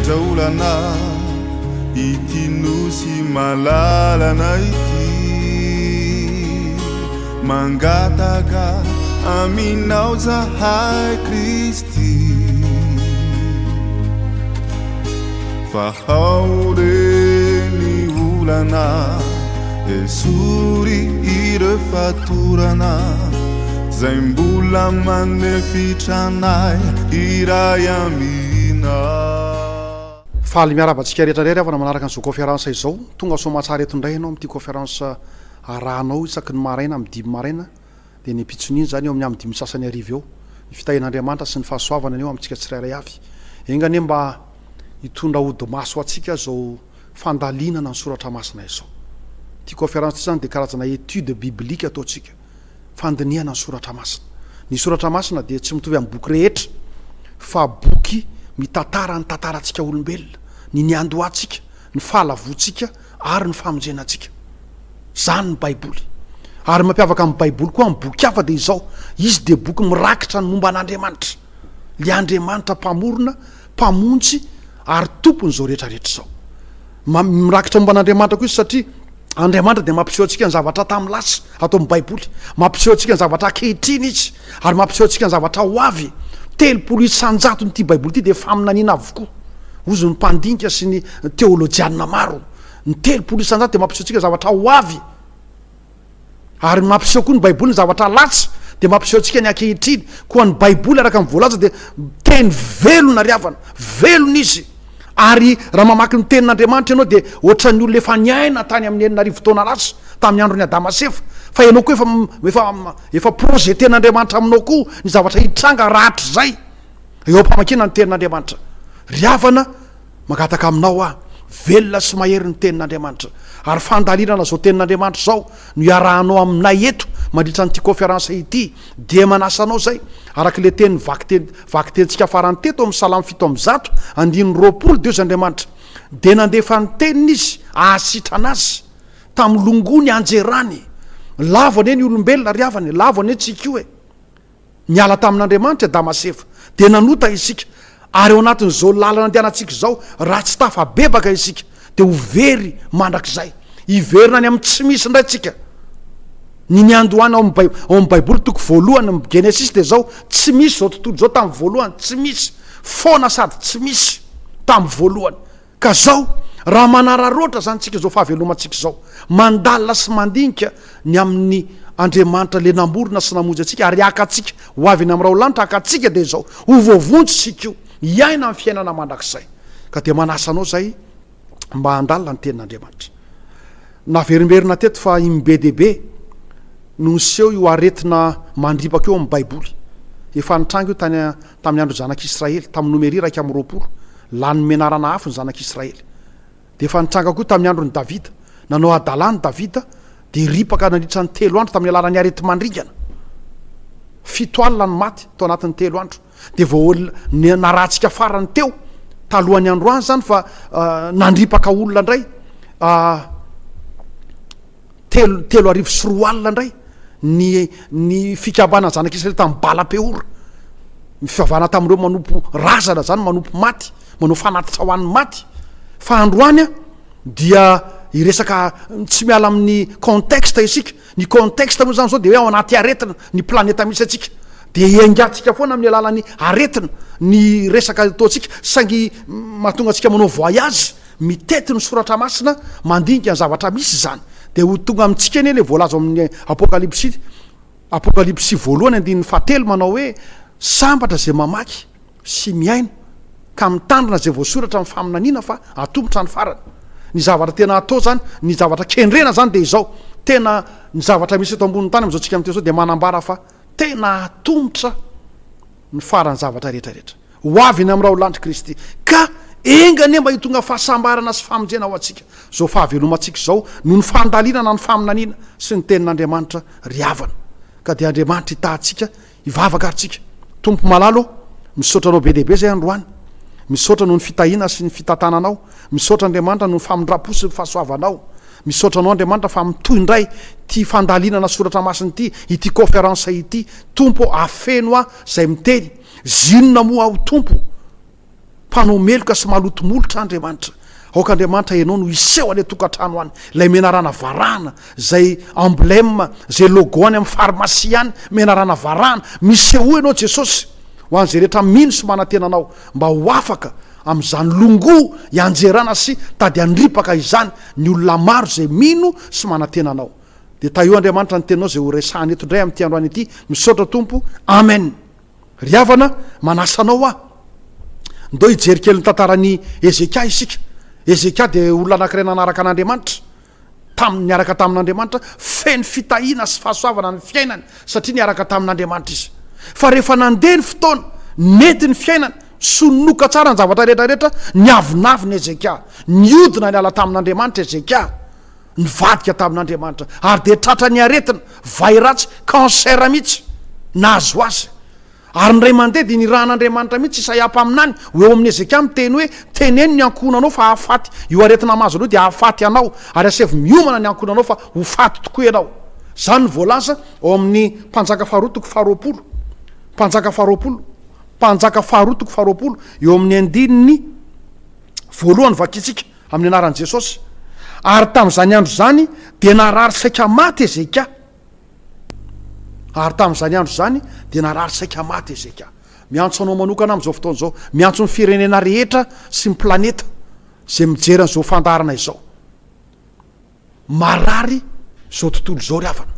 Misedra olana ity nosy malalana ity Mangataka aminao zahay Kristy Vahao re ny olana Esory ireo fatorana Zay mbola manefitra anay hiray aminao. Faly miarahaba antsika rehetra indray ry havana manaraka an'izao conférence izao. Tonga soamatsara eto indray ianao amin'ity conférence arahanao isaky ny maraina amin'ny dimy maraina dia ny ampitson'iny izany eo amin'ny amin'ny dimy sasany hariva eo. Ny fitahian'Andriamanitra sy ny fahasoavany anie ho amintsika tsirairay avy. Enga anie mba hitondra odi-maso ho antsika izao fandalinana ny soratra masina izao. Ity conférence ity izany dia karazana étude biblique ataontsika, fandinihana ny soratra masina. Ny soratra masina dia tsy mitovy amin'ny boky rehetra fa boky mitantara ny tantarantsika olombelona, ny niandohantsika, ny fahalavoantsika ary ny famonjena antsika. Izany ny Baiboly. Ary ny mampiavaka ny Baiboly koa amin'ny boky hafa dia izao, izy dia boky mirakitra ny momba an'Andriamanitra. Ilay Andriamanitra Mpamorona, Mpamonjy ary Tompon'izao rehetra rehetra izao. Mirakitra momba an'Andriamanitra koa izy satria Andriamanitra dia mampiseho antsika ny zavatra tamin'ny lasa ato amin'ny Baiboly. Mampiseho antsika ny zavatra ankehitriny izy ary mampiseho antsika ny zavatra ho avy. 30 isan-jaton'ity Baiboly ity dia faminaniana avokoa. Hozy ny mpandinika sy ny teolojianina maro. Ny 30% dia mampiseho antsika zavatra ho avy. Ary mampiseho koa ny Baiboly ny zavatra lasa, dia mampiseho antsika ny ankehitriny. Koa ny Baiboly araka ny voalaza dia teny velona ry havana, velona izy. Ary raha mamaky ny tenin'Andriamanitra ianao dia ohatran'ny olona efa niaina tany amin'ny 6000 taona lasa, tamin'ny andron'i Adama sy Eva. Fa ianao koa efa efa efa projeter-n'Andriamanitra aminao koa ny zavatra hitranga rahatrizay eo am-pamakiana ny tenin'Andriamanitra. Ry havana, Mangataka aminao aho, velona sy mahery ny tenin'Andriamanitra. Ary fandalinana izao tenin'Andriamanitra izao no iarahanao aminay eto mandritra an'ity conférence ity. Dia manasa anao izay, araka ilay teny vakiteny vakitentsika farany teto amin'ny Salamo 107, andininy 20, dia hoy Andriamanitra, Dia nandefa ny teniny Izy hahasitrana azy tamin'ny longoa nianjerany. Lavo anie ny olombelona ry havana e, lavo anie tsika io e. Niala tamin'Andriamanitra i Adama sy Eva, dia nanota isika, ary ao anatin'izao lalana andehanantsika izao, raha tsy tafabebaka isika, dia ho very mandrakizay. Hiverina any amin'ny tsy misy indray tsika. Ny niandohana ao amin'ny Bai- ao amin'ny Baiboly toko voalohany, amin'ny Genesisy, dia izao, tsy misy izao tontolo izao tamin'ny voalohany, tsy misy, foana sady tsy misy tamin'ny voalohany. Ka zao, raha manararaotra zany tsika zao fahavelomantsika izao, mandalina sy mandinika ny amin'ny Andriamanitra le namorona sy namonjy antsika ary haka antsika ho avy eny amin'ny raolanitra haka antsika dia izao, ho voavonjy isika io, hiaina amin'ny fiainana mandrakizay. Ka dia manasa anao zay mba handalina ny tenin'Andriamanitra. Naverimberina teto fa im-be dia be no niseho io aretina mandripaka io amin'ny Baiboly. Efa nitranga io tany tamin'ny andron'ny zanak'Israely, tamin'ny Nomery 21. Lany menarana afo ny zanak'Israely. Dia efa nitranga koa tamin'ny andron'i Davida. Nanao hadalana i Davida, dia ripaka nandritra ny telo andro tamin'ny alalan'ny areti-mandringana. 70 no maty tao anatin'ny telo andro. Dia vao narahantsika farany teo, talohan'ny androany izany, fa nandripaka olona indray. Telo, 2003 indray ny, ny fikambanan'ny zanak'Israely tamin'i Bala-peora. Ny fivavahana tamin'ireo manompo razana zany, manompo maty, manao fanatitra ho an'ny maty. Fa androany an, dia hiresaka tsy miala amin'ny contexte isika. Ny contexte moa zany zao dia hoe ao anaty aretina ny planeta misy antsika. Dia hiaingantsika foana amin'ny alalan'ny aretina ny resaka ataontsika, saingy mahatonga antsika manao voyage. Mitety ny soratra masina, mandinika ny zavatra misy izany. Dia ho tonga amintsika anie ilay voalaza ao amin'ny Apokalypsy, Apokalypsy voalohany andininy fahatelo manao hoe, Sambatra izay mamaky sy mihaino ka mitandrina izay voasoratra amin'ny faminaniana fa atomotra ny farany. Ny zavatra tena atao izany, ny zavatra kendrena izany dia izao, tena ny zavatra misy eto ambonin'ny tany amin'izao tsika miteny izao dia manambara fa tena atomotra ny faran'ny zavatra rehetra rehetra. Ho avy eny amin'ny raholandry Kristy. Ka enga anie mba hitonga fahasambarana sy famonjena ho antsika izao fahavelomantsika izao noho ny fandalinana ny faminaniana sy ny tenin'Andriamanitra ry havana. Ka dia Andriamanitra hitaha antsika, hivavaka ary tsika. Tompo malala ô, misaotra Anao be dia be izay androany. Misaotra noho ny fitahiana sy ny fitantananao. Misaotra Andriamanitra noho ny famindram-po sy ny fahasoavanao. Misaotra Anao Andriamanitra fa mitohy indray ity fandalinana soratra masina ity, ity conférence ity. Tompo ô, afeno aho izay miteny. Zinona moa aho Tompo? Mpanao meloka sy maloto molotra Andriamanitra. Aoka Andriamanitra ianao no hiseho any an-tokantrano any, ilay menarana varahana, izay emblème, izay logo any amin'ny pharmacie any, menarana varahana. Misehoa ianao Jesosy, ho an'izay rehetra mino sy manantena Anao, mba ho afaka amin'izany longoa hianjerana sy tady handripaka izany ny olona maro izay mino sy manantena Anao. Dia tahio Andriamanitra ny teninao izay ho resahana eto indray amin'ity androany ity. Misaotra Tompo. Amen. Ry havana, manasa anao aho. Ndao hijery kely ny tantaran'i Hezekia isika. Hezekia dia olona anankiray nanaraka an'Andriamanitra, tamin'ny, niaraka tamin'Andriamanitra, feno fitahiana sy fahasoavana ny fiainany, satria niaraka tamin'Andriamanitra izy. Fa rehefa nandeha ny fotoana, nety ny fiainany, sononoka tsara ny zavatra rehetra rehetra, niavonavona Hezekia. Niodina niala tamin'Andriamanitra Hezekia. Nivadika tamin'Andriamanitra ary dia tratran'ny aretina, vay ratsy, cancer mihitsy nahazo azy. Ary indray mandeha dia nirahan'Andriamanitra mihitsy Isaia mpaminany ho eo amin'i Hezekia miteny hoe, Teneno ny ankohonanao fa hahafaty, io aretina mahazo anao io dia hahafaty anao, ary asaivo miomana ny ankohonanao fa ho faty tokoa ianao. Izany no voalaza ao amin'ny Mpanjaka faharoa toko faharoapolo, Mpanjaka faharoapolo, Mpanjaka faharoa toko faharoapolo, eo amin'ny andininy voalohany vakintsika. Amin'ny anaran'i Jesosy. Ary tamin'izany andro izany dia narary saika maty Hezekia. Ary tamin'izany andro izany dia narary saika maty Hezekia. Miantso anao manokana amin'izao fotoana izao, miantso ny firenena rehetra sy ny planeta izay mijery an'izao fandaharana izao. Marary izao tontolo izao ry havana.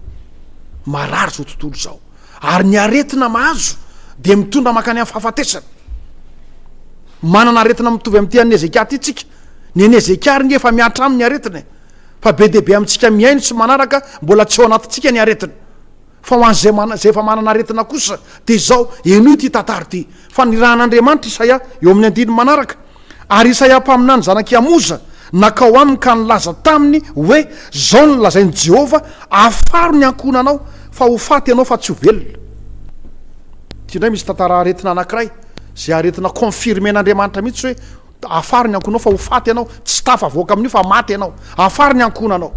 Marary izao tontolo izao. Ary ny aretina mahazo dia mitondra mankany amin'ny fahafatesana. Manana aretina mitovy amin'ity an'i Hezekia ity tsika. Ny an'i Hezekia ary nge efa mihatra aminy ny aretina e. Fa be dia be amintsika mihaino sy manaraka mbola tsy ao anatintsika ny aretina. Fa ho an'izay mana, izay efa manana aretina kosa dia izao, henoy ity tantara ity. Fa nirahan'Andriamanitra Isaia eo amin'ny andininy manaraka. Ary Isaia mpaminany zanak'i Amoza nankao aminy ka nilaza taminy hoe, Izao no lazain'i Jehovah, Afaro ny ankohonanao, fa ho faty ianao fa tsy ho velona. Ity indray misy tantara aretina anankiray, izay aretina confirmer-n'Andriamanitra mihitsy hoe, Afaro ny ankohonao fa ho faty ianao, tsy tafavoaka amin'io fa maty ianao. Afaro ny ankohonanao.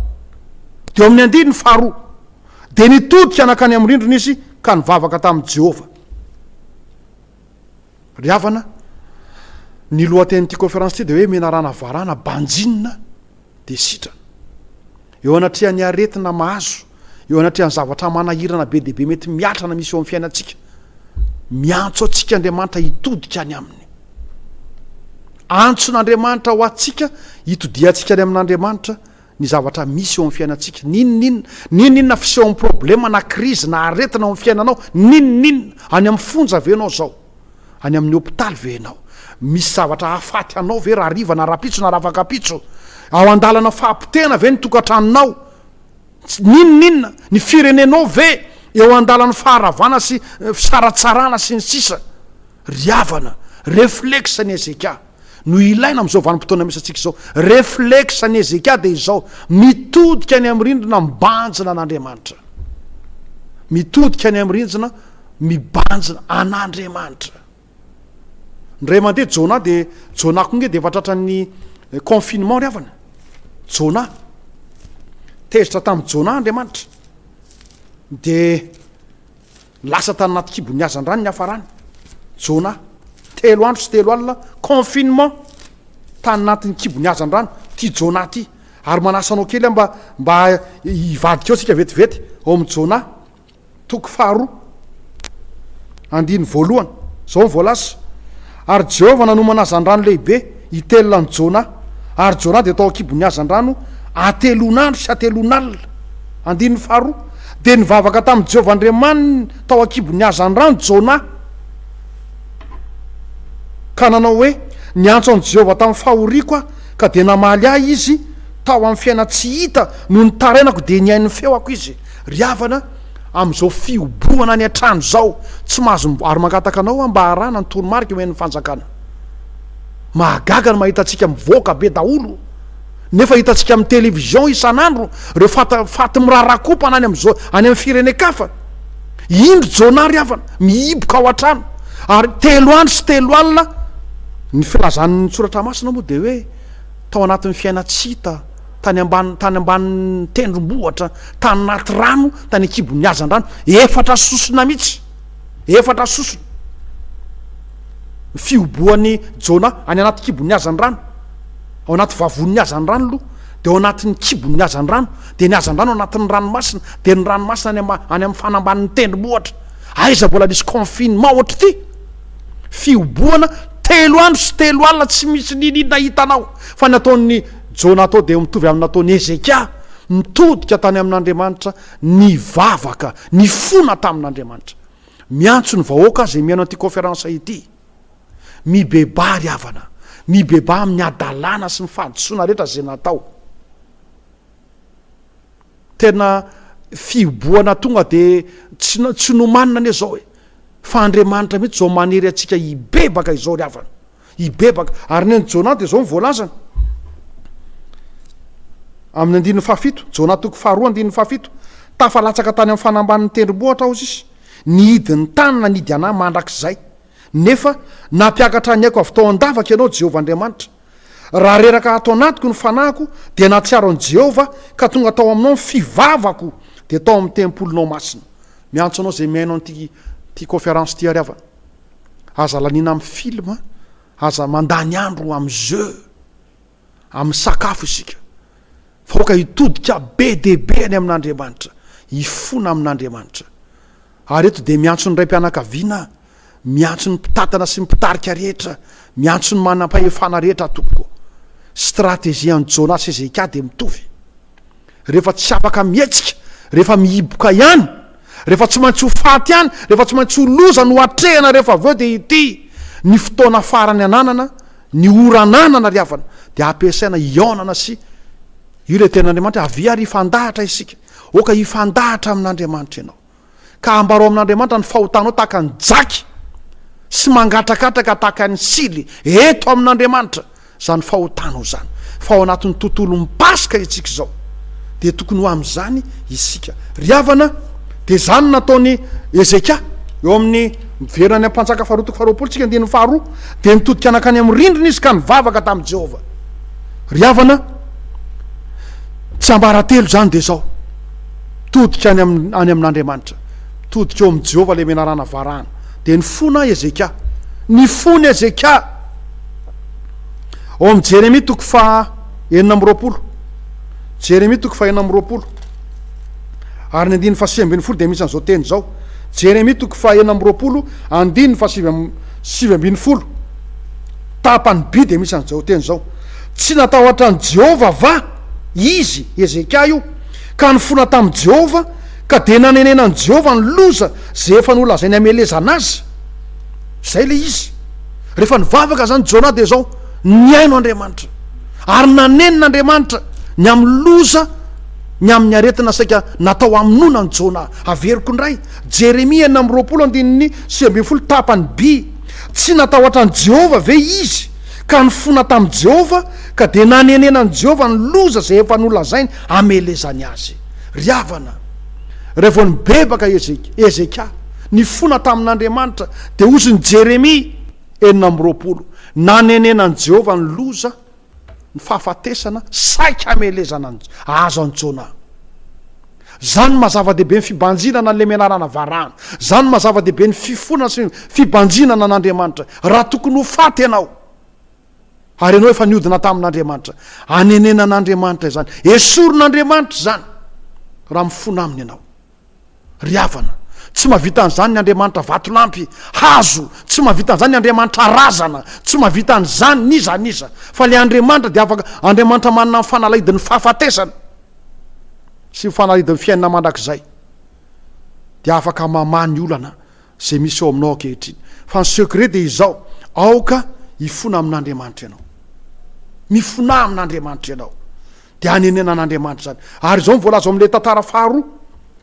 Dia eo amin'ny andininy faharoa. Dia nitodika nankany amin'ny rindrina izy ka nivavaka tamin'i Jehovah. Ry havana, ny lohatenin'ity conférence ity dia hoe Menarana varana banjinina dia sitrana. Eo anatrehan'ny aretina mahazo, eo anatrehan'ny zavatra manahirana be dia be mety mihatra na misy eo amin'ny fiainantsika, miantso antsika Andriamanitra hitodika any Aminy. Antson'Andriamanitra ho antsika hitodihantsika any amin'Andriamanitra ny zavatra misy eo amin'ny fiainantsika, n'inon'inona, n'inon'inona fisehon'ny problema na krizy na aretina ao amin'ny fiainanao, n'inon'inona, any amin'ny fonja ve ianao izao? Any amin'ny hopitaly ve ianao? Misy zavatra hahafaty anao ve rahariva na rahampitso na rahafakampitso? Ao an-dalana fahapotehana ve ny tokantranonao? N'inon'inona, ny firenenao ve eo an-dalan'ny faharavana sy fisaratsarahana sy ny sisa? Ry havana, reflexe ny Hezekia. no ilaina amin'izao vanim-potoana misy antsika izao. Reflexe an'i Hezekia dia izao, mitodika any amin'ny rindrina mibanjina an'Andriamanitra. Mitodika any amin'ny rindrina mibanjina an'Andriamanitra. Indray mandeha Jonah dia, Jonah koa nge dia efa tratran'ny confinement ry havana. Jonah. Tezitra tamin'i Jonah Andriamanitra. Dia Lasa tany anaty kibon'ny hazandrano niafarany. Jonah. Telo andro sy telo alina confinement tany anatin'ny kibon'ny hazandrano ty Jonah ty. Ary manasa anao kely aho mba mba hivadika eo tsika vetivety ao amin'ny Jonah toko faharoa andiny voalohany. Izao no voalaza, Ary Jehovah nanomana hazandrano lehibe hitelina an'i Jonah, ary Jonah dia tao an-kibon'ny hazandrano hatelon'andro sy hatelon'alina. Andininy faharoa, Dia nivavaka tamin'i Jehovah Andriamaniny tao an-kibon'ny hazandrano Jonah, ka nanao hoe, Niantso an'i Jehovah tamin'ny fahoriako aho, ka dia namaly ahy Izy, tao amin'ny fiainan-tsy hita no nitarainako, dia nihaino ny feoko Izy. Ry havana, amin'izao fihobohana any an-trano izao, tsy mahazo ary mangataka anao aho mba harahana ny toromarika omen'ny fanjakana. Mahagaga ny mahita antsika mivoaka be daholo, nefa hitantsika amin'ny télévision isan'andro ireo fata faty mirarakompana any amin'izao any amin'ny firenen-kafa. Indro Jonah ry havana, mihiboka ao an-trano, ary telo andro sy telo alina, ny filazan'ny soratra masina moa dia hoe tao anatin'ny fiainan-tsy hita, tany ambany tany ambanin'ny tendrombohitra, tany anaty rano, tany an-kibon'ny hazandrano, efatra sosona mihitsy, efatra sosona. Ny fihobohan'i Jona any anaty kibon'ny hazandrano, ao anaty vavonin'ny hazandrano aloha, dia ao anatin'ny kibon'ny hazandrano, dia ny hazandrano ao anatin'ny ranomasina, dia ny ranomasina any ama, any amin'ny fanambanin'ny tendrombohitra. Aiza mbola nisy confinement ohatr'ity? Fihobohana telo andro sy telo alina tsy misy niniana hitanao. Fa ny ataon'i Jona atao dia mitovy amin'ny nataon'i Hezekia, nitodika tany amin'Andriamanitra, nivavaka, nifona tamin'Andriamanitra. Miantso ny vahoaka izay mihaino an'ity conférence ity. Mibebaha ry havana, mibebaha amin'ny hadalana sy ny fahadisoana rehetra izay natao. Tena fihibohana tonga dia tsy tsy nomanina anie izao e. Fa Andriamanitra mihitsy izao manery antsika hibebaka izao ry havana. Hibebaka. Ary ny an'i Jonah dia izao no voalazany. Amin'ny andininy fahafito, Jonah toko faharoa andininy fahafito, Tafalatsaka tany amin'ny fanambanin'ny tendrombohitra aho sisa, nihidy ny tany nanidy anà mandrakizay. Nefa nampiakatra ny aiko avy tao an-davaka Ianao, Jehovah Andriamanitra. Raha reraka ato anatiko ny fanahiko, dia nahatsiaro an'i Jehovah, ka tonga tao aminao ny fivavako, dia tao amin'ny tempolinao masina. Miantso anao izay mihaino an'ity ity conférence ity ary havana. Aza laniana amin'ny film, aza mandany andro amin'ny jeu, amin'ny sakafo isika. Fa aoka hitodika be dia be any amin'Andriamanitra, hifona amin'Andriamanitra. Ary eto dia miantso ny raim-pianakaviana, miantso ny mpitantana sy ny mpitarika rehetra, miantso ny manam-pahefana rehetra tompoko. Stratégie an'i Jonas sy Hezekia dia mitovy. Rehefa tsy afaka mihetsika, rehefa mihiboka ihany, rehefa tsy maintsy ho faty ihany, rehefa tsy maintsy ho loza no atrehina rehefa avy eo dia ity ny fotoana farany ananana, ny ora ananana ry havana, dia ampiasaina hihaonana sy io ilay tenin'Andriamanitra, avia ary hifandahatra isika, oka hifandahatra amin'Andriamanitra ianao. Ka ambarao amin'Andriamanitra ny fahotanao tahaka ny jaky sy mangatrakatraka tahaka ny sily eto amin'Andriamanitra izany fahotanao izany. Fa ao anatin'ny tontolon'ny Paska isika izao, dia tokony ho amin'izany isika. Ry havana, dia izany no nataon'i Hezekia. Eo amin'ny, miverina any amin'ny Mpanjaka faharoa toko faharoapolo tsika, andininy faharoa, dia nitodika nankany amin'ny rindrina izy ka nivavaka tamin'i Jehovah. Ry havana, tsiambaratelo izany dia izao. Mitodika any amin, any amin'Andriamanitra. Mitodika eo amin'i Jehovah ilay menarana varahana. Dia nifona Hezekia. Nifona Hezekia. Ao amin'i Jeremia toko faha 26. Jeremia toko faha 26. Ary ny andininy faha 19 dia misy an'izao teny izao. Jeremia toko faha 26, andininy faha 19. Tapany by dia misy an'izao teny izao. Tsy natahotra an'i Jehovah va izy, Hezekia io, ka nifona tamin'i Jehovah, ka dia nanenenan'i Jehovah ny loza izay efa nolazainy hamelezana azy. Izay ilay izy. Rehefa nivavaka izany Jona dia izao, nihaino Andriamanitra. Ary nanenina Andriamanitra ny amin'ny loza, ny amin'ny aretina saika natao hamonoana an'i Jona. Averiko indray, Jeremia 26 andininy 19 tapany by. Tsy natahotra an'i Jehovah ve izy, ka nifona tamin'i Jehovah, ka dia nanenenan'i Jehovah ny loza izay efa nolazainy hamelezany azy. Ry havana, raha vao nibebaka Hezekia, nifona tamin'Andriamanitra, dia hozy ny Jeremia 26, nanenenan'i Jehovah ny loza, ny fahafatesana saika hamelezana an'i, ahazo an'i Jonah. Izany no maha zava-dehibe ny fibanjinana an'ilay menarana varahana. Izany no maha zava-dehibe ny fifonana sy ny fibanjinana an'Andriamanitra. Raha tokony ho faty ianao, ary ianao efa niodina tamin'Andriamanitra, anenenan'Andriamanitra izany. Esorin'Andriamanitra izany raha mifona aminy ianao. Ry havana, tsy mahavita an'izany ny Andriamanitra vatolampy, hazo, tsy mahavita an'izany ny Andriamanitra razana, tsy mahavita an'izany n'iza n'iza. Fa ilay Andriamanitra dia afaka, Andriamanitra manana ny fanalahidin'ny fahafatesana sy ny fanalahidin'ny fiainana mandrakizay, dia afaka mamaha ny olana izay misy eo aminao ankehitriny. Fa ny secret dia izao, aoka hifona amin'Andriamanitra ianao. Mifonà amin'Andriamanitra ianao. Dia hanenenan'Andriamanitra izany. Ary izao no voalaza ao amin'ilay tantara faharoa,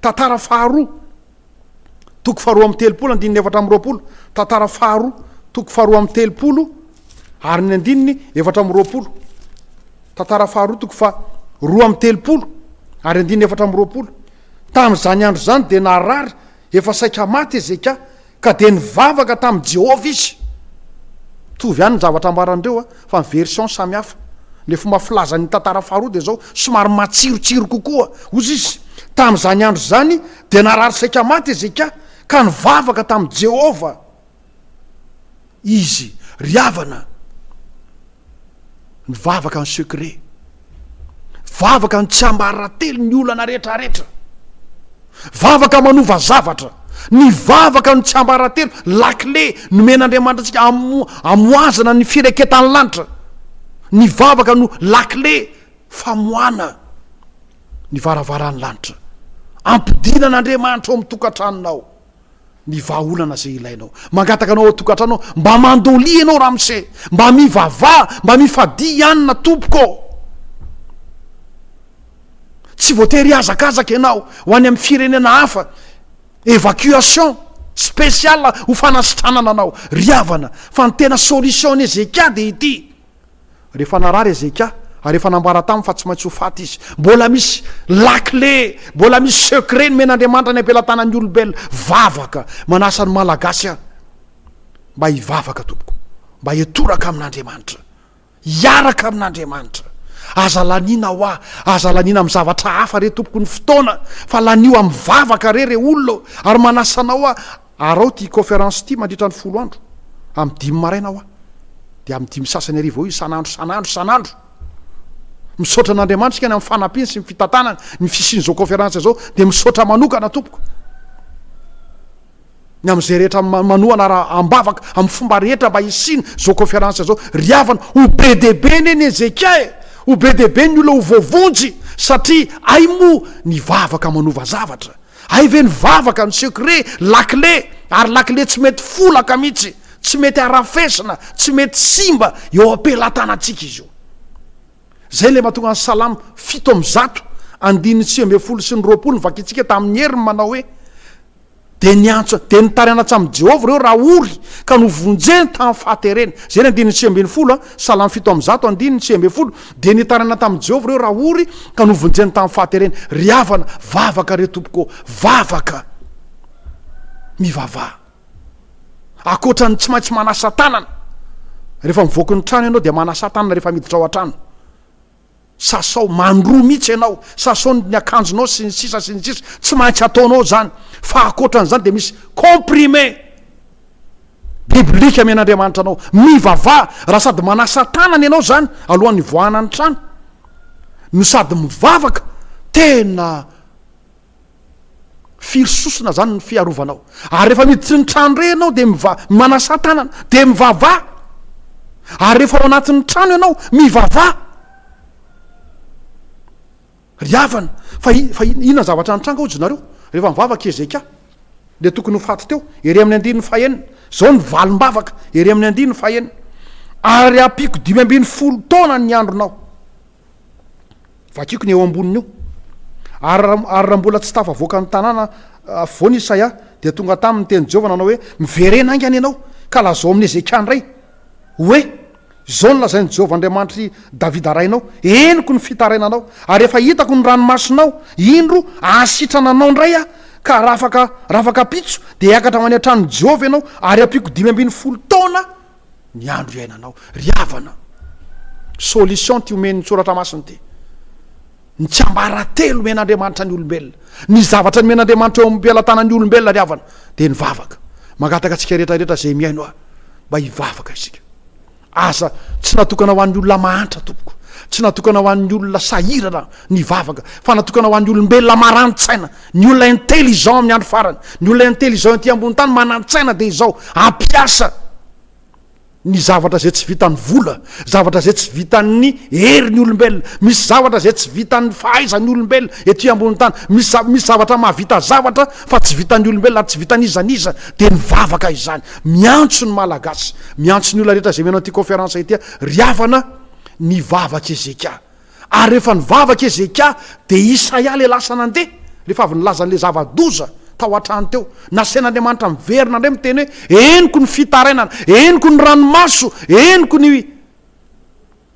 tantara faharoa, toko faharoa amby telopolo, andininy 24, tantara faharoa, toko faharoa amby telopolo, ary ny andininy 24. Tantara faharoa, toko faharoa amby telopolo, ary andininy 24. Tamin'izany andro izany dia narary Efa saika maty Hezekia, ka dia nivavaka tamin'i Jehovah izy. Mitovy ihany ny zavatra ambaran'ireo, fa ny version samy hafa. Ilay fomba filazan'ny tantara faharoa dia izao, somary matsirotsiro kokoa. Hoy izy, Tamin'izany andro izany dia narary saika maty Hezekia, ka nivavaka tamin'i Jehovah izy. Ry havana, ny vavaka ny secret. Vavaka ny tsiambaratelo ny olana rehetra rehetra. Vavaka manova zavatra. Ny vavaka no tsiambaratelo, lakile nomen'Andriamanitra antsika amoazana ny fireketan'ny lanitra. Ny vavaka no lakile famohana ny varavaran'ny lanitra. Ampidinan'Andriamanitra ao amin'ny tokantranonao. ny vahaolana izay ilainao. Mangataka anao ao an-tokantrano aho, mba mandolia ianao ramose, mba mivavaha, mba mifadia hanina tompoko ô. Tsy voatery hihazakazaka ianao ho any amin'ny firenena hafa, évacuation spéciale ho fanasitranana anao. Ry havana, fa ny tena solution an'i Hezekia dia ity. Rehefa narary Hezekia, ary efa nambara taminy fa tsy maintsy ho faty izy. Mbola misy lakile, mbola misy secret nomen'Andriamanitra any am-pelatanan'ny olombelona. Vavaka. Manasa ny Malagasy aho mba hivavaka tompoko, mba hitoraka amin'Andriamanitra, hiaraka amin'Andriamanitra. Aza laniana hoa, aza laniana amin'ny zavatra hafa re tompoko ny fotoana, fa lanio amin'ny vavaka re re olona ô. Ary manasa anao aho Araho ity conférence ity mandritra ny folo andro, amin'ny dimy maraina hoa, dia amin'ny dimy sasany hariva eo isan'andro isan'andro isan'andro. Misaotra an'Andriamanitra isika ny amin'ny fanampiany sy ny fitantanany ny fisian'izao conférence izao, dia misaotra manokana tompoko ny amin'izay rehetra manohana ara am-bavaka amin'ny fomba rehetra mba hisian' izao conférence izao. Ry havana, ho be dia be anie ny Hezekia e! Ho be dia be ny olona ho voavonjy satria hay moa ny vavaka manova zavatra. Hay ve ny vavaka, ny secret, lakile, ary lakile tsy mety folaka mihitsy, tsy mety arafesina, tsy mety simba eo am-pelatanantsika izy io. Zay ilay mahatonga ny Salamo 107 andininy 19 sy ny 20 novakintsika tamin'ny heriny manao hoe, Dia niantso, dia nitaraina tamin'i Jehovah ireo raha ory, ka novonjeny tamin'ny fahaterena. Izay ny andininy 19 an, Salamo 107 andininy 19. Dia nitaraina tamin'i Jehovah ireo raha ory, ka novonjeny tamin'ny fahaterena. Ry havana, vavaka re tompoko ô, vavaka! Mivavaha. Ankoatra ny tsy maintsy manasa tanana, rehefa mivoaka ny trano ianao dia manasa tanana rehefa miditra ao an-trano. Sasao, mandroa mihitsy ianao, sasao ny akanjonao sy ny sisa sy ny sisa, tsy maintsy ataonao izany. Fa ankoatra an'izany dia misy comprimé biblika amen'Andriamanitra anao. Mivavaha, raha sady manasa tanana ianao izany alohan'ny hivoahana ny trano, no sady mivavaka, tena Firy sosona zany ny fiarovanao? Ary rehefa miditry ny trano re ianao dia miva- manasà tanana, dia mivavaha. Ary rehefa ao anatin'ny trano ianao, mivavaha. Ry havana, fa i- fa inona zavatra nitranga hoy nareo? Rehefa mivavaka i Hezekia, dia tokony ho faty teo, ery amin'ny andininy fahenina. Izao ny valim-bavaka, ery amin'ny andininy fahenina. Ary ampiako 15 taona ny andronao. Vakiko ny eo amboniny io. Ary raha, ary raha mbola tsy tafavoaka ny tanàna afovoany Isaia, dia tonga taminy ny tenin'i Jehovah nanao hoe, Miverena haingana ianao, ka lazao amin'i Hezekia indray, hoe, Izao no lazain'i Jehovah Andriamanitr'i Davida rainao, Henoko ny fitarainanao, ary efa hitako ny ranomasonao, indro, hahasitrana anao indray Aho, ka raha afaka, raha afaka ampitso, dia hiakatra ho any an-tranon'i Jehovah ianao, ary hampiako 15 taona ny andro iainanao. Ry havana, solution ity omen'ny Soratra Masina ity. Ny tsiambaratelo omen'Andriamanitra ny olombelona, ny zavatra nomen'Andriamanitra eo am-pelatanan'ny olombelona ry havana, dia ny vavaka. Mangataka antsika rehetra rehetra izay mihaino ahy mba hivavaka isika. Aza, tsy natokana ho an'ny olona mahantra tompoko, tsy natokana ho an'ny olona sahirana ny vavaka, fa natokana ho an'ny olombelona maran-tsaina, ny olona intelligent amin'ny andro farany, ny olona intelligent ety ambony tany manan-tsaina dia izao, hampiasa ny zavatra izay tsy vitan'ny vola, zavatra izay tsy vitan'ny herin'ny olombelona, misy zavatra izay tsy vitan'ny fahaizan'ny olombelona ety ambony tany, misy za- misy zavatra mahavita zavatra fa tsy vitan'ny olombelona ary tsy vitan'iza n'iza, dia ny vavaka izany. Miantso ny Malagasy, miantso ny olona rehetra izay mihaino an'ity conférence ity aho, ry havana, nivavaka Hezekia. Ary rehefa nivavaka Hezekia, dia Isaia ilay lasa nandeha, rehefa avy nilaza an'ilay zava-doza tao an-trano teo. Nasain'Andriamanitra miverina indray miteny hoe, Henoko ny fitarainana, henoko ny ranomaso, henoko ny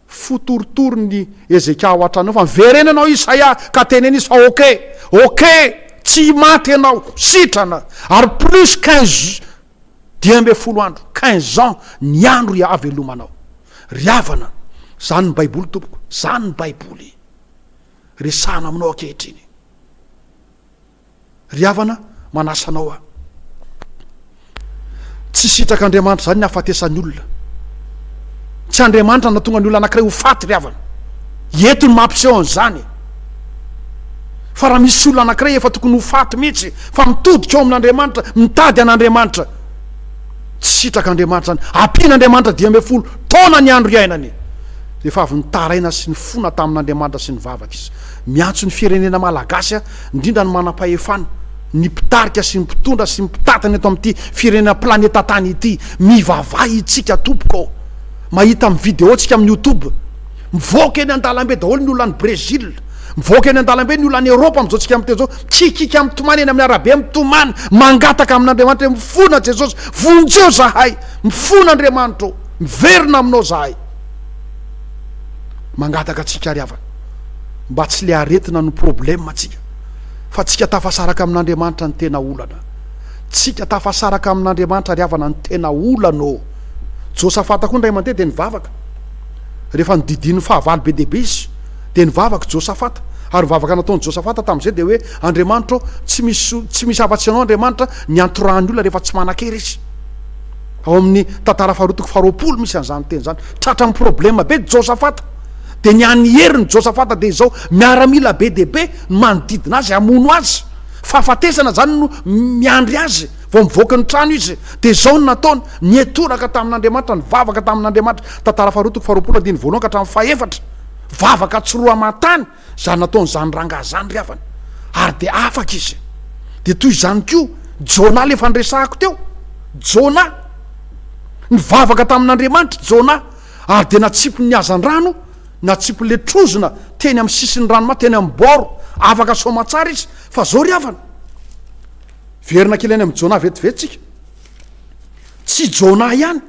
fo torotoro ny Hezekia ao an-trano ao, fa miverena ianao Isaia, ka teneno izy fa ok, ok, tsy maty ianao, sitrana, ary plus 15 15 andro, 15 ans, ny andro havelomanao. Ry havana, zany ny baiboly tompoko, zany ny baiboly resahana aminao ankehitriny. Ry havana, manasa anao aho. Tsy sitrak'Andriamanitra izany ny hahafatesan'ny olona. Tsy Andriamanitra no nahatonga ny olona anankiray ho faty ry havana. Eto no mampiseho an'izany. Fa raha misy olona anankiray efa tokony ho faty mihitsy, fa mitodika ao amin'Andriamanitra, mitady an'Andriamanitra, tsy sitrak'Andriamanitra izany. Ampian'Andriamanitra 15 taona ny andro iainany. Rehefa avy nitaraina sy nifona tamin'Andriamanitra sy nivavaka izy. Miantso ny firenena malagasy aho, indrindra ny manam-pahefana, ny mpitarika sy ny mpitondra sy ny mpitantana eto amin'ity firenena planeta tany ity, mivavaha itsika tompoko ô! Mahita amin'ny video tsika amin'ny youtube, mivoaka eny an-dalambe daholo ny olona any Brésil, mivoaka eny an-dalambe ny olona any Europe amin'izao tsika miteny izao, mikikiaka mitomany eny amin'ny arabe mitomany, mangataka amin'Andriamanitra hoe mifona Jesosy, vonjeo zahay, mifona Andriamanitra ô, miverina aminao zahay. Mangataka antsika ary havana, mba tsy le aretina no problème tsika. Fa tsika tafasaraka amin'Andriamanitra ny tena olana. Tsika tafasaraka amin'Andriamanitra ry havana ny tena olana ô. Josafata koa indray mandeha dia nivavaka. Rehefa nodidian'ny fahavalo be dia be izy dia nivavaka Josafata. Ary ny vavaka nataon'i Josafata tamin'izay dia hoe, Andriamanitra ô, tsy misy tsy misy afa-tsy Ianao Andriamanitra ny antorahan'ny olona rehefa tsy manan-kery izy. Ao amin'ny tantara faharoa toko faharoapolo misy an'izany teny izany. Tratran'ny problème be Josafata. Dia ny hany herin'i Josafata dia izao, miaramila be dia be ny manodidina azy hamono azy. Fahafatesana izany no miandry azy vao mivoaka ny trano izy. Dia izao no nataony, niantoraka tamin'Andriamanitra, nivavaka tamin'Andriamanitra. Tantara faharoa toko faharoapolo andininy voalohany ka hatramin'ny fahefatra. Vavaka tsy roa aman-tany izany nataon'izany rangahy izany ry havana. Ary dia afaka izy. Dia toy izany koa Jona ilay efa niresahako teo. Jona. Nivavaka tamin'Andriamanitra Jona. Ary dia natsipin'ny hazandrano, natsipin'ilay trozona teny amin'ny sisin'ny ranomasina, teny amin'ny bord, afaka soamantsara izy. Fa zao ry havana, verina kely any amin'i Jonah vetivety tsika. Tsy Jonah ihany,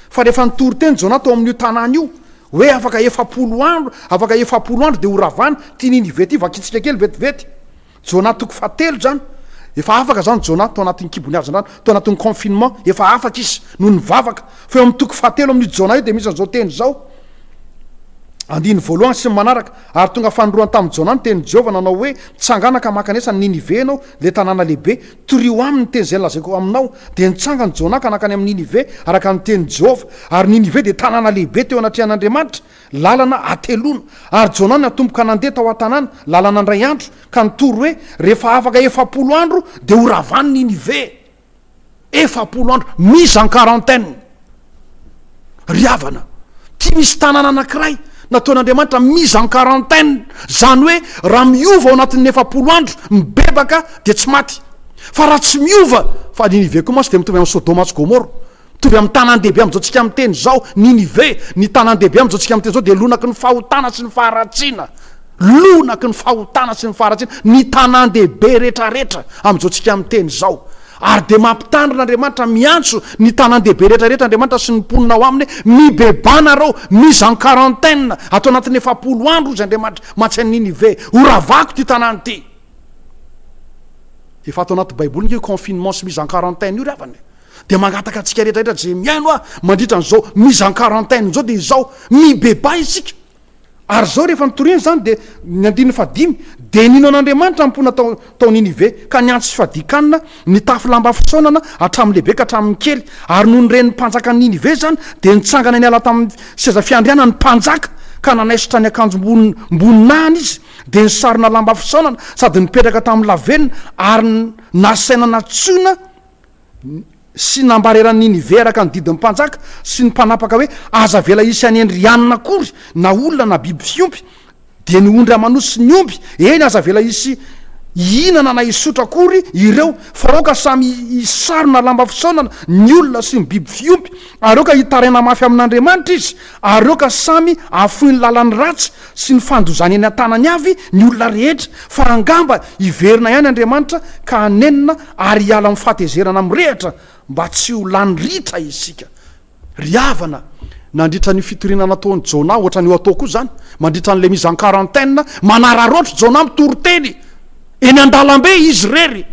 fa rehefa nitory teny Jonah tao amin'io tanàna io, hoe afaka 40 andro, afaka 40 andro dia ho ravana ity Ninive ity, vakitsika kely vetivety. Jonah toko fahatelo izany, efa afaka izany Jonah tao anatin'ny kibon'ny hazandrano, tao anatin'ny confinement, efa afaka izy noho ny vavaka. Fa eo amin'ny toko fahatelo amin'io Jonah io dia misy an'izao teny izao, andininy voalohany sy ny manaraka, Ary tonga fanindroany tamin'i Jonah ny tenin'i Jehovah nanao hoe, Mitsangàna ka mankanesa any Ninive ianao, ilay tanàna lehibe, torio aminy ny teny izay nolazaiko aminao. Dia nitsangana Jonah ka nankany amin'i Ninive, araka ny tenin'i Jehovah. Ary Ninive dia tanàna lehibe teo anatrehan'Andriamanitra. Lalana hateloana. Ary Jonah natomboka nandeha tao an-tanàna, lalana indray andro, ka nitory hoe, Rehefa afaka 40 andro, dia ho ravany Ninive. 40 andro, mise en quarantaine. Ry havana, ity misy tanàna anankiray nataon'Andriamanitra mise en quarantaine, izany hoe raha miova ao anatin'ny 40 andro, mibebaka, dia tsy maty. Fa raha tsy miova, fa Ninive koa mantsy dia mitovy amin'i Sodoma sy Gomora. Mitovy amin'ny tanàn-dehibe amin'izao tsika miteny izao, Ninive, ny tanàn-dehibe amin'izao tsika miteny izao dia lonaky ny fahotana sy ny faharatsiana. Lonaky ny fahotana sy ny faharatsiana ny tanàn-dehibe rehetrarehetra amin'izao tsika miteny izao. Ary dia mampitandrina Andriamanitra, miantso ny tanàn-dehibe rehetrarehetra Andriamanitra sy ny mponina ao aminy hoe, Mibebaha nareo, mise en quarantaine, ato anatin'ny 40 andro hozy Andriamanitra, mantsy an'i Ninive, ho ravako ity tanàna ity. Efa ato anaty baiboly nge io confinement sy mise en quarantaine io ry havana e. Dia mangataka antsika rehetra rehetra izay mihaino ahy mandritra an'izao mise en quarantaine izao dia izao, mibebaha isika. Ary izao rehefa nitoriana izany dia ny andininy fahadimy, dia nino an'Andriamanitra ny mponina tao tao Ninive, ka niantso sy fadian-kanina, nitafy lamba fisaonana, hatramin'ny lehibe ka hatramin'ny kely. Ary nony ren'ny mpanjakan'i Ninive izany, dia nitsangana niala tamin'ny seza fiandrianany ny mpanjaka, ka nanaisotra ny akanjom-boninahiny izy, dia nisarona lamba fisaonana, sady nipetraka tamin'ny lavenona, ary nasaina nantsoina sy nambareran'i Ninive araka ny didin'ny mpanjaka sy ny mpanapaka hoe, Aza avela hisy hanendry hanina akory, na olona na biby fiompy, dia ny ondry aman'osy sy ny omby, eny, aza avela hisy hihinana na hisotro akory ireo, fa aoka samy hisarona lamba fisaonana ny olona sy ny biby fiompy, ary aoka hitaraina mafy amin'Andriamanitra izy, ary aoka samy hahafoy ny lalany ratsy sy ny fandozany eny an-tanany avy ny olona rehetra, fa angamba hiverina ihany Andriamanitra ka hanenina ary hiala amin'ny fahatezerana mirehitra mba tsy ho lany ritra isika. Ry havana, nandritra an'io fitoriana nataon'i Jonah, ohatran'io atao koa izany, mandritra an'ilay mise en quarantaine, manararaotra Jonah mitory teny eny an-dalambe izy irery.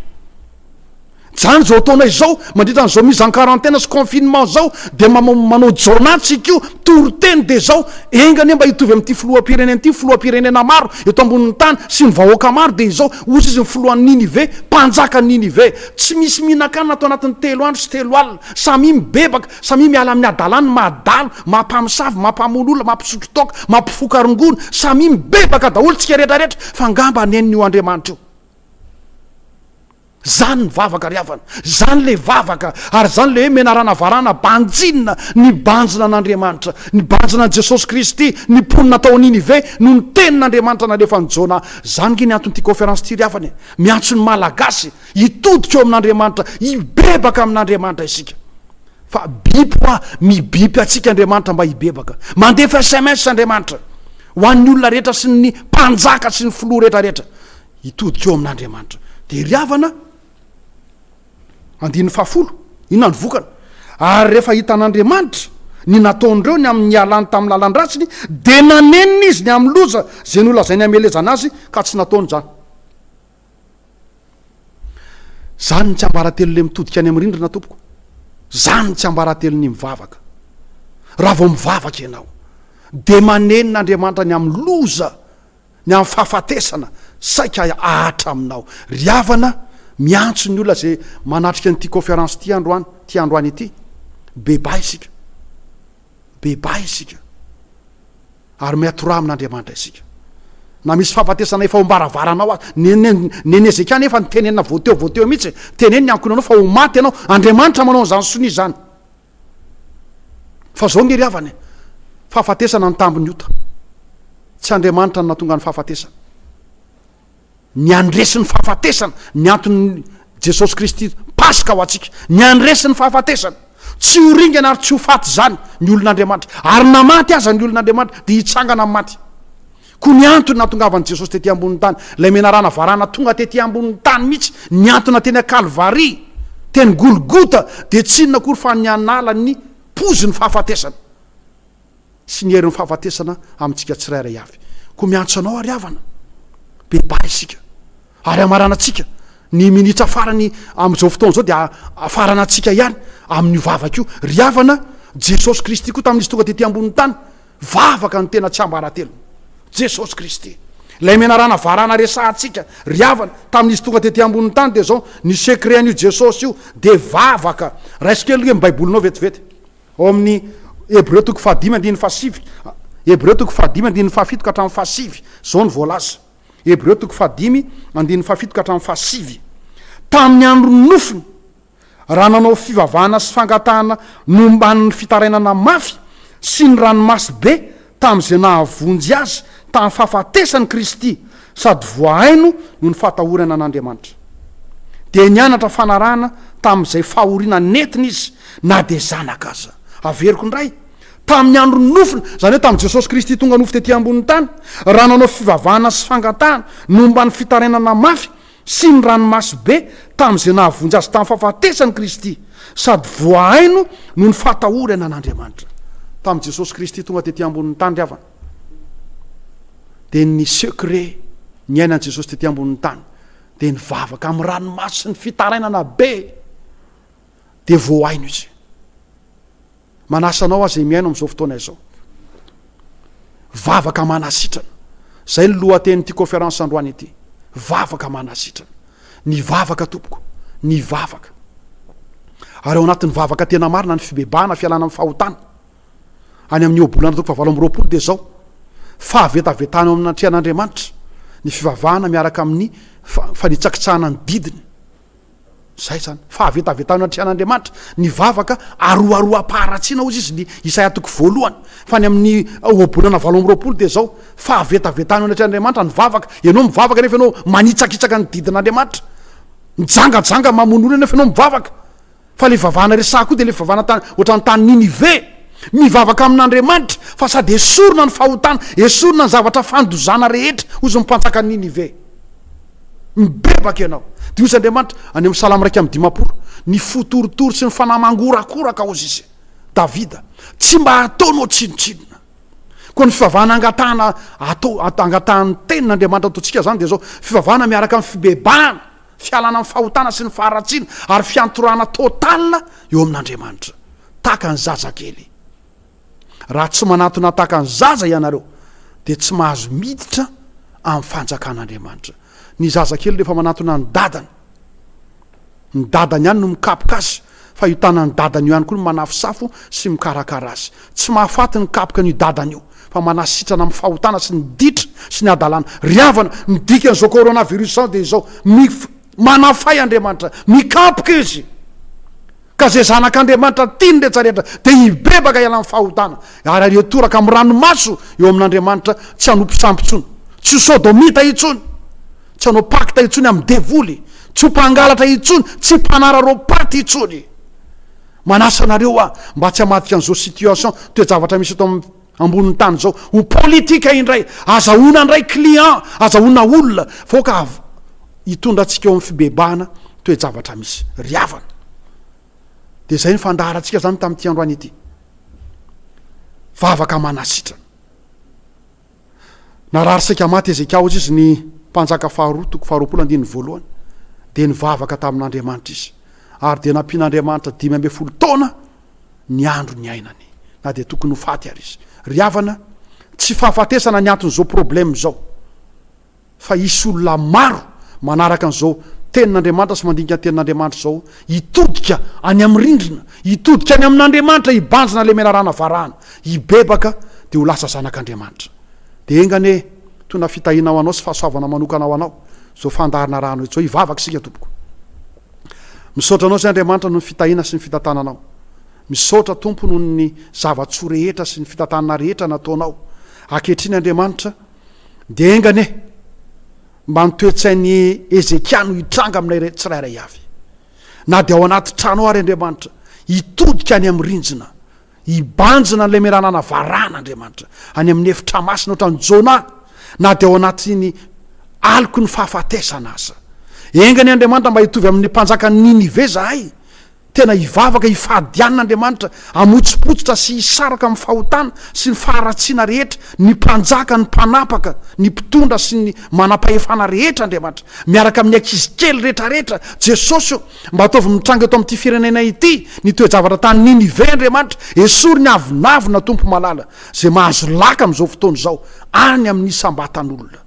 Zany zao ataonay zao, mandritra an'izao mise en quarantaine sy confinement zao dia manao Jonah tsika io, toriteny dia zao, enga anie mba hitovy amin'ity filoham-pirenena ity, filoham-pirenena maro eto ambonin'ny tany sy ny vahoaka maro dia izao, hozy izy ny filohan'i Ninive, mpanjakan'i Ninive, tsy misy mihinan-kanina ato anatin'ny telo andro sy telo alina, samia mibebaka, samia miala amin'ny hadalany mahadalo, maha mpamosavy, maha mpamono olona, maha mpisotro toaka, maha mpifoka rongony, samia mibebaka daholo tsika rehetra rehetra, fa angamba hanenina io Andriamanitra io. Zany ny vavaka ry havana, zany le vavaka, ary zany le hoe menarana varana banjinina, ny banjina an'Andriamanitra, ny banjina an'i Jesosy Kristy, ny mponina tao Ninive noho ny tenin'Andriamanitra nalefan'i Jona. Zany nge ny anton'ity conférence ity ry havana e, miantso ny Malagasy hitodika eo amin'Andriamanitra, hibebaka amin'Andriamanitra isika. Fa bipy hoa, mibipy antsika Andriamanitra mba hibebaka. Mandefa sms Andriamanitra ho an'ny olona rehetra sy ny mpanjaka sy ny filoha rehetra rehetra. Hitodika eo amin'Andriamanitra. Dia ry havana, andininy fahafolo, inona ny vokany? Ary rehefa hitan'Andriamanitra ny nataon'ireo ny amin'ny nialany tamin'ny lalan-dratsiny, dia nanenina izy ny amin'ny loza izay nolazainy hamelezana azy, ka tsy nataony izany. Izany ny tsiambaratelon'ilay mitodika any amin'ny rindrina, tompoko. Izany ny tsiambaratelon'ny mivavaka. Raha vao mivavaka ianao, dia manenina Andriamanitra ny amin'ny loza ny amin'ny fahafatesana saika ahatra aminao. Ry havana, miantso ny olona izay manatrika an'ity conférence ity androany, ity androany ity, bebaha isika. Bebaha isika. Ary miatoraha amin'Andriamanitra isika. Na misy fahafatesana efa ao am-baravaranao aza, Neny Hezekia anefa nitenenina vao teo vao teo mihitsy, teneno ny ankohonanao fa ho maty ianao. Andriamanitra manao an'izany sonia izany. Fa zao nge ry havana e, fahafatesana ny tambin'ny ota. Tsy Andriamanitra no nahatonga ny fahafatesana. Ny handresy ny fahafatesana, ny anton'i Jesosy Kristy Paska ho antsika, ny handresy ny fahafatesana. Tsy ho ringana ary tsy ho faty izany ny olon'Andriamanitra. Ary na maty aza ny olon'Andriamanitra dia hitsangana amin'ny maty. Koa ny antony nahatongavan'i Jesosy tety ambonin'ny tany, ilay menarana varahana tonga tety ambonin'ny tany mihitsy, nihantona teny Kalvary, teny Golgota, dia tsy inona akory fa ny hanala ny pozin'ny fahafatesana sy ny herin'ny fahafatesana amintsika tsirairay avy. Koa miantso anao ary havana, bebaha isika, ary hamaranantsika ny minitra farany amin'izao fotoana izao dia hafaranantsika ihany amin'io vavaka io. Ry havana, Jesosy Kristy koa tamin'izy tonga tety ambonin'ny tany, Vavaka no tena tsiambaratelony. Jesosy Kristy. Ilay menarana varana resahantsika, ry havana, tamin'izy tonga tety ambonin'ny tany dia izao, ny secret an'io Jesosy io dia vavaka. Raiso kely ry ny baibolinao vetivety. Ao amin'ny Hebreo toko fahadimy andininy fahasivy, Hebreo toko fahadimy andininy fahafito ka hatramin'ny fahasivy, izao no voalaza. Hebreo toko fahadimy andininy fahafito ka hatramin'ny fahasivy. Tamin'ny andron'ny nofony, raha nanao fivavahana sy fangatahana nomban'ny fitarainana mafy sy ny ranomaso be tamin'izay nahavonjy azy tamin'ny fahafatesany Kristy sady voahaino noho ny fatahorana an'Andriamanitra. Dia nianatra fanarahana tamin'izay fahoriana nentiny izy na dia zanaka aza. Averiko indray, tamin'ny andron'ny nofony, izany hoe tamin'i Jesosy Kristy tonga nofo tety ambonin'ny tany, raha nanao fivavahana sy fangatahana nomban'ny fitarainana mafy sy ny ranomaso be tamin'izay nahavonjy azy tamin'ny fahafatesany Kristy, sady voahaino noho ny fahatahorana an'Andriamanitra. Tamin'i Jesosy Kristy tonga tety ambonin'ny tany ry havana, dia ny secret niainan'i Jesosy tety ambonin'ny tany dia ny vavaka amin'ny ranomaso sy ny fitarainana be, dia voahaino izy. Manasa anao aho izay mihaino amin'izao fotoana izao. Vavaka manasitrana. Izay ny lohatenin'ity conférence androany ity. Vavaka manasitrana. Ny vavaka tompoko. Ny vavaka. Ary ao anatin'ny vavaka tena marina ny fibebahana, fialana amin'ny fahotana. Any amin'ny ohabolana toko fahavalo amby 20 dia izao. Fahavetavetana eo amin'ny anatrehan'Andriamanitra ny fivavahana miaraka amin'ny fanitsakitsahana ny didiny. Zay zany. Fahavetavetana anatrehan'Andriamanitra. Ny vavaka aroharoam-paharatsiana hozy izy ny Isaia toko voalohany. Fa ny amin'ny ohabolana 28 dia zao, fahavetavetana anatrehan'Andriamanitra ny vavaka. Ianao mivavaka nefa ianao manitsakitsaka ny didin'Andriamanitra. Mijangajanga mamono olona nefa ianao mivavaka. Fa le vavahana resahako io dia le fivavahana tany ohatran'ny tany Ninive. Mivavaka amin'Andriamanitra fa sady esorina ny fahotana, esorina ny zavatra fandozana rehetra, hozy ny mpanjakan'i Ninive. Mibebaka ianao. Dia hozy Andriamanitra, any amin'ny Salamo 51, ny fo torotoro sy ny fanahy mangorakoraka, hozy izy, Davida, tsy mba ataonao tsinontsinona. Koa ny fivavahana angatahana atao, angatahan'ny tenin'Andriamanitra ataontsika izany dia izao, fivavahana miaraka amin'ny fibebahana. Fialana amin'ny fahotana sy ny faharatsiana ary fiantorahana total eo amin'Andriamanitra. Tahaka ny zazakely. Raha tsy manatona tahaka ny zaza ianareo dia tsy mahazo miditra amin'ny fanjakan'Andriamanitra. Ny zazakely rehefa manatona ny dadany, ny dadany ihany no mikapoka azy fa io tanan'ny dadany io ihany koa no manafosafo sy mikarakara azy. Tsy mahafaty ny kapoka an'io dadany io fa manasitrana amin'ny fahotana sy ny ditra sy ny hadalana. Ry havana, ny dikan'izao coronavirus izao dia izao, mif- manafay Andriamanitra, mikapoka Izy. Ka izay zanak'Andriamanitra tiany rehetra rehetra dia hibebaka hiala amin'ny fahotana ary ary hitoraka amin'ny ranomaso eo amin'Andriamanitra tsy hanompo sampy intsony, tsy ho sodomita intsony, tsy hanao pacte intsony amin'ny devoly, tsy ho mpangalatra intsony, tsy mpanararaom-paty intsony. Manasa anareo aho mba tsy hamadika an'izao situation, toe-javatra misy eto amin'ny ambonin'ny tany izao ho politika indray, azahoana indray client, azahoana olona, fa aoka hitondra antsika eo amin'ny fibebahana toe-javatra misy. Ry havana, dia izay ny fandaharantsika izany tamin'ity androany ity. Vavaka manasitrana. Narary saika maty Hezekia hozy izy ny mpanjaka faharoa toko faharoapolo andininy voalohany dia nivavaka tamin'Andriamanitra izy ary dia nampian'Andriamanitra 15 taona ny andro niainany na dia tokony ho faty ary izy. Ry havana, tsy fahafatesana ny anton'izao problème izao fa hisy olona maro manaraka an'izao tenin'Andriamanitra sy mandinika ny tenin'Andriamanitra izao hitodika any amin'ny rindrina, hitodika any amin'Andriamanitra, hibanjina ilay menarana varahana, hibebaka dia ho lasa zanak'Andriamanitra. Dia enga anie tona fitahiana ho anao sy fahasoavana manokana ho anao izao fandaharana arahanao izao. Hivavaka isika tompoko. Misaotra anao izay Andriamanitra noho ny fitahiana sy ny fitantananao. Misaotra Tompo noho ny zava-tsoa rehetra sy ny fitantanana rehetra nataonao. Ankehitriny Andriamanitra dia enga anie mba ny toe-tsain'i Hezekia no hitranga aminay tsirairay avy. Na dia ao anaty trano ao ary Andriamanitra, hitodika any amin'ny rinjina Hibanjina an'ilay menarana varahana Andriamanitra, any amin'ny efitra masina ohatran'i Jona, na dia ao anatin'ny aloky ny fahafatesana aza. Enga anie Andriamanitra mba hitovy amin'ny mpanjakan'i Ninive izahay, tena hivavaka hifady hanina Andriamanitra, hamotsipotsitra sy hisaraka amin'ny fahotana sy ny faharatsiana rehetra, ny mpanjaka, ny mpanapaka, ny mpitondra sy ny manam-pahefana rehetra Andriamanitra, miaraka amin'ny ankizy kely rehetrarehetra. Jesosy ô! Mba ataovy mitranga eto amin'ity firenena ity ny toe-javatra tany Ninive, Andriamanitra, esory ny avonavona, Tompo malala, izay mahazo laka amin'izao fotoana izao, any amin'ny isam-batan'olona.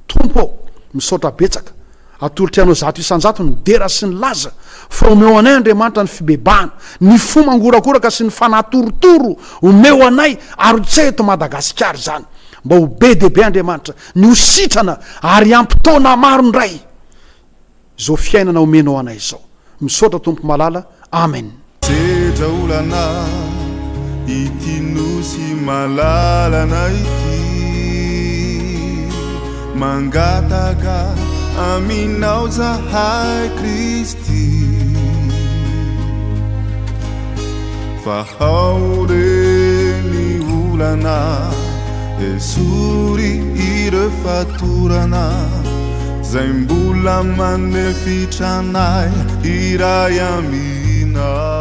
Tompo ô, misaotra betsaka. Atolotray Anao 100% ny dera sy ny laza, fa omeo anay, Andriamanitra, ny fibebahana, ny fo mangorakoraka sy ny fanahy torotoro, omeo anay, arotsay eto Madagasikara izany, mba ho be dia be, Andriamanitra, ny ho sitrana ary hiampy taona maro indray. Izao fiainana omenao anay izao. Misaotra Tompo malala. Amen. Sedra olana ity nosy malalana ity Mangataka aminao zahay Kristy Fa ao re ny olana Esory ireo fatorana Zay mbola manefitra anay hiray aminao.